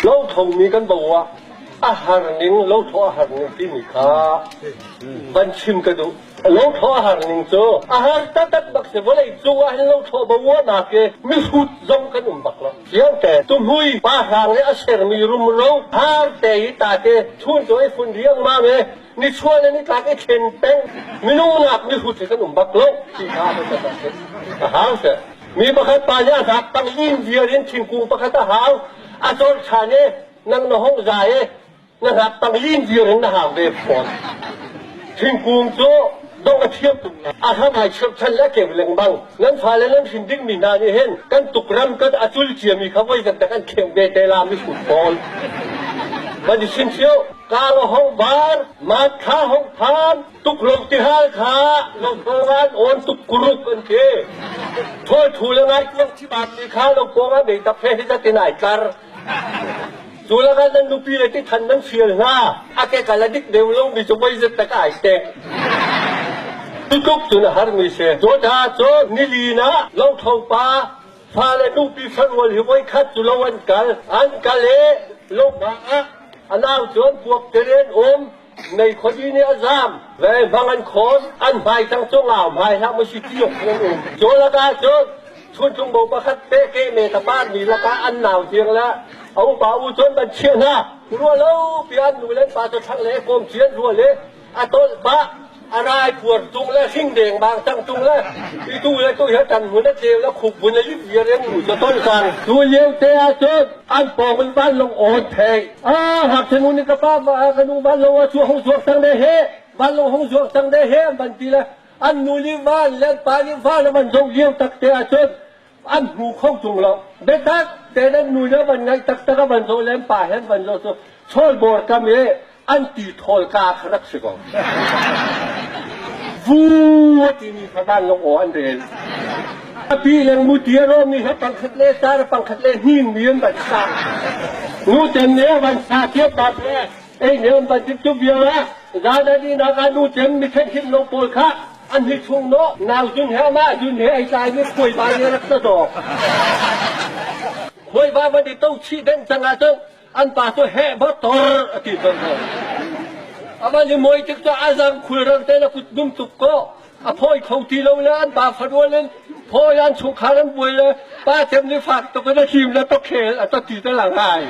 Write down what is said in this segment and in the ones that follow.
Lothomi kan bo ah a har ning, lotho a har ning timi kha van chim ka duh. Lotho a har ning cu a har taktak bak si. Vawlei cung ah hin lotho bo uahnak i mihrut zong kan um bak lo. Fiangte tuhmui pa hrang nih a sermi rumro har te i tate chun cu ai fun riangmang i nichuah le nitlak i thlen peng minung nak mihrut hi kan um bak lo ti kha a hau seh. Mi pakhat pa nih a hnak tang in vial in thingkung pakhat a hau. A cawlh ṭhan i nang na hong zai i na hnak tang in vial in na hau ve fawn. Thingkung cu dong a thiam tuk. A hram ai chirhchan le a keu lengmang. Nan fale nan hrin dingmi hna nih hin kan tukram kan a cul ciami kha voi zat dak an kheuh ve te la mihrut pawl. Van i sin cio. Kar a hong bar, mat kha hong phan, Tuklo tihal kha lopawng awn tuk kuruk an ti. Thawl thu le ngai kuang thibat mi kha lopawng ah meitak he hi zatin ai tlar. Cu lakah nan nupi le tithan nan fial hna. A ke kal a dik deuh lo mi cu voi zet tak ai stek. Tutuk cun a har mi si. Cu ta cu nili na lotho pa fale nupi farual hi voi khat cu lo an kal. An kal i lo ah a nau cu an puak teren um. Meikhuadi nih a zaam. Ve hmang an khawn, an hmai cang cu ngau hmai hlah maw si ti awk an um. Cu lakah cun chuntlung bo pakhat te ke me ka par mi lakah an nau tiang le a upa u cun ban chiah hna. Rua lo pi an nu le pa cu thang le kawm cian rua le a tolh pah a rai puar tung le hring deng bang cang tung le i tu le tu hi tan mun a tleu le khup bun a lip viar in nu cu tolh cang. Tu lio te ah cun an pawng in vanlawng awn thei. Ah, ngakchia nu nih ka pa ka nu vanlawng ah cu hung zuak cang de he vanlawng hung zuak cang de he an van ti le an nu nih van le an pa nih van a van zoh lio tak te ah cun an hmu kho tung lo. Biatak tein an nu nih a van ngaih taktak a van zoh le an pa he an van zoh cu chawlbawr kam i an ti thawl ka kha rak si ko. Vu a timi kha vanlawng aw an rel. A pi leng muti a rawmi he pangkhat le tar pangkhat le hnin mi an van sa. Nu tem ne van sa tiap bap le ei ne an van tip tu vial ah zan nak ah nu tem mi khen him lo pawl kha an hi chung no nau zun he ma zun he ei tlai mi khuai ba ne rak ta do. Khuai ba van i to chi den chang ah cun An pa cu heh va tor a ti tawn ko. Aman i muai tik cu a zang khulrang te na kut dum tuk ko. A phawi kho ti lo le an pa farual in phawi an chungkhar an buai le pa cem nih fak tuk in a hlim le tokhel a to ti te lang ai.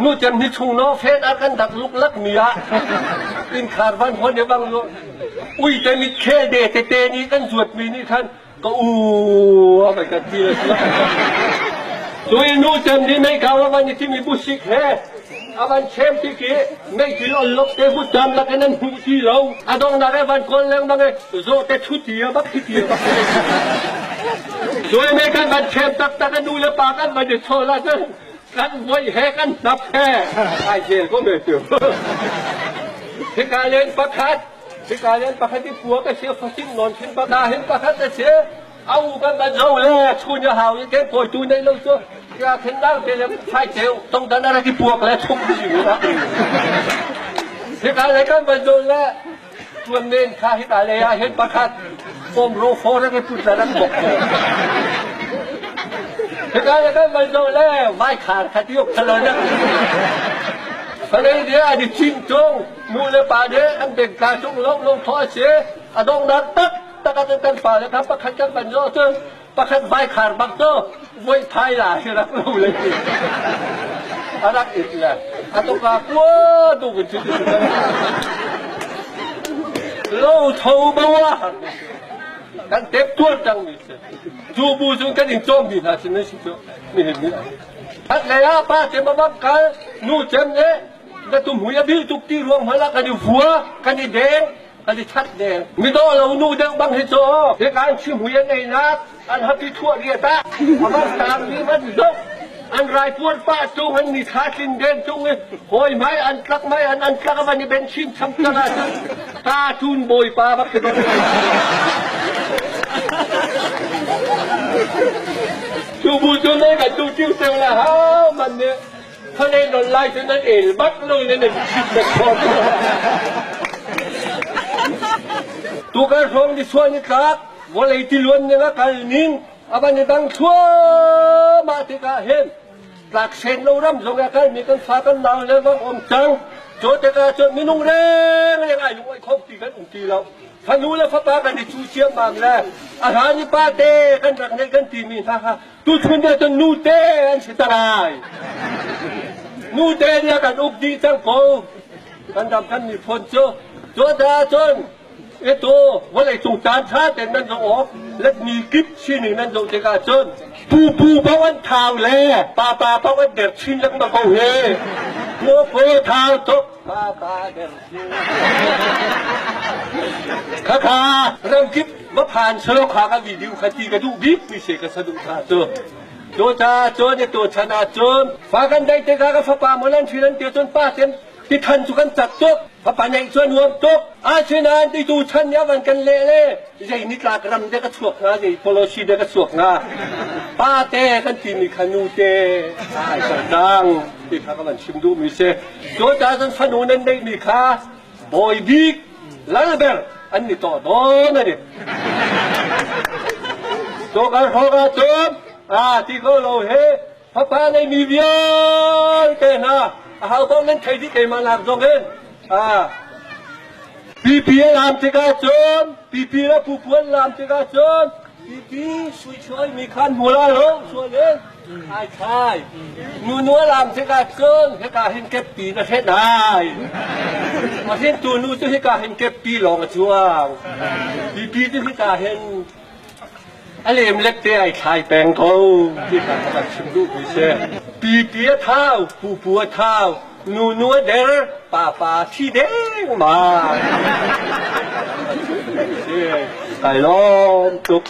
Nu cem ni chung no fen a kan dak luk lak mi ah innkhar van hon i bang ui te mit khel de te te nih kan zuat mi nih khan Ka u a kan kan ti le si. Cu i nu cem nih mei kau a van i timi busik he a van chem tik i meiti on lok te but dam lak in an hmuh ti lo. A donghnak e van kawl lengmang i zawhte thu ti a bak thi ti a bak. Cu i mei kan van chem taktak a nu le pa kan van i chawl ahcun kan voi he kan hnap he ai zel ko me tu. Hika len pakhat Hika len pakhat i pua ka si fasing nawn khin bak ah hin pakhat a si. A u kan ban zo le chun ya hau i ken kawi tu nei lo cu ya khin dang te le phai cheu tong dan ara ki puak le chum si u rak. Hika le kan ban zo le tuan men kha hika le ah hin pakhat pom ro for ke put la rak bok ko. Hika le kan ban zo le vai khar khat yok thalo na. Falei dia ani chin tung Nu le pa nih an bengtla cung lawnglawng thawh a si. A donghnak taktak ah cun kan fale kha pakhat kan van zawh cun pakhat vai khar bak cu voi phai la hi rak lo le ti. A rak it le a tuka kua duk in cu lo tho bo ah kan tep tuar cang mi si. Cu bu cun kan in cawm mi hna sin nan si cu nihin ni. Khat lei ah pa cem a bak kal nu cem nih Na tumhui a bil tuk ti ruang hmanh ah kan i vua, kan i deng, kan i that deng. Midawh lo nu deuh bang hi cu hika an chimhui an einak, an hapi thuah riat ah a bang tangmi van zoh, an raipuan pah tung, an nithla tlin den tung i hawi hmai an tlak mai an an tlak a van i ben chin cham cang ahcun ta cun bawipa bak si bang. Cu bu cu ne kan tu tiu seo la hau man nih Khalei non lai cu nan el bak lo in nan chim bak khawh. Tukar hrawng ni sual ni tlak vawlei tiluan ning a kal ning a van i dang thluahmah tikah hin. Tlak sen lo ram zong ah kalmi kan fa kan nau le bang um cang. Cu tikah cun minung rengreng ai lung ai khom ti kan um ti lo. Fanu le fapa kan i cu ciammam le a hlan i pa te kan rak neih kan timi hna kha tuchun ah cun nu te an si talai. Nu te nih a kan uk dih cang ko. Kan ram kan miphun cu. Cu caah cun Atu vawleicung caan ṭha tein nan zoh awk letmi kip sining nan zoh tikah cun pupu paoh an thau le papa paoh an der chin lengmang ko hi. Pupu thau tuk papa der chin. Khakha ramkip va phan selaw kha ka video kha ti ka duh bik mi se ka saduh tha cu. Cu cun atu chan ah cun fa kan dai tikah ka fapa maw nan ṭhi nan ti cun pa ten Tithan cu kan cat tuk. Fapa neih cu a nuam tuk. Asinain titu chan nih a van kan leh le zei nitlak ram dek a chuak hnga, zei policy dek a chuak hnga. Pa te kan timi kha nu te ai cang ti kha ka van chim duhmi si. Cucaah cun fanu nan neihmi kha bawi bik lalber an ni tawh dawn ani. Cawkar hrawng ah cun a ti ko lo he Fapa neimi vialte hna a hau ko nan thei dih keimah nak zong in pipi a laam tikah cun pipi le pupu an laam tikah cun pipi sui chuai mi khan hmu la lo sual in ai thai nunu a laam tikah cun hika hin keppi na hret ai a hin tu nu cu hika hin keppi lawng a chuang pipi cu hika hin A lemlek te ai thlai peng ko ti kha ka van chim duhmi si. Pipi a thau, pupu a thau, nunu a der, papa thi dengmang. Kai lawm tuk.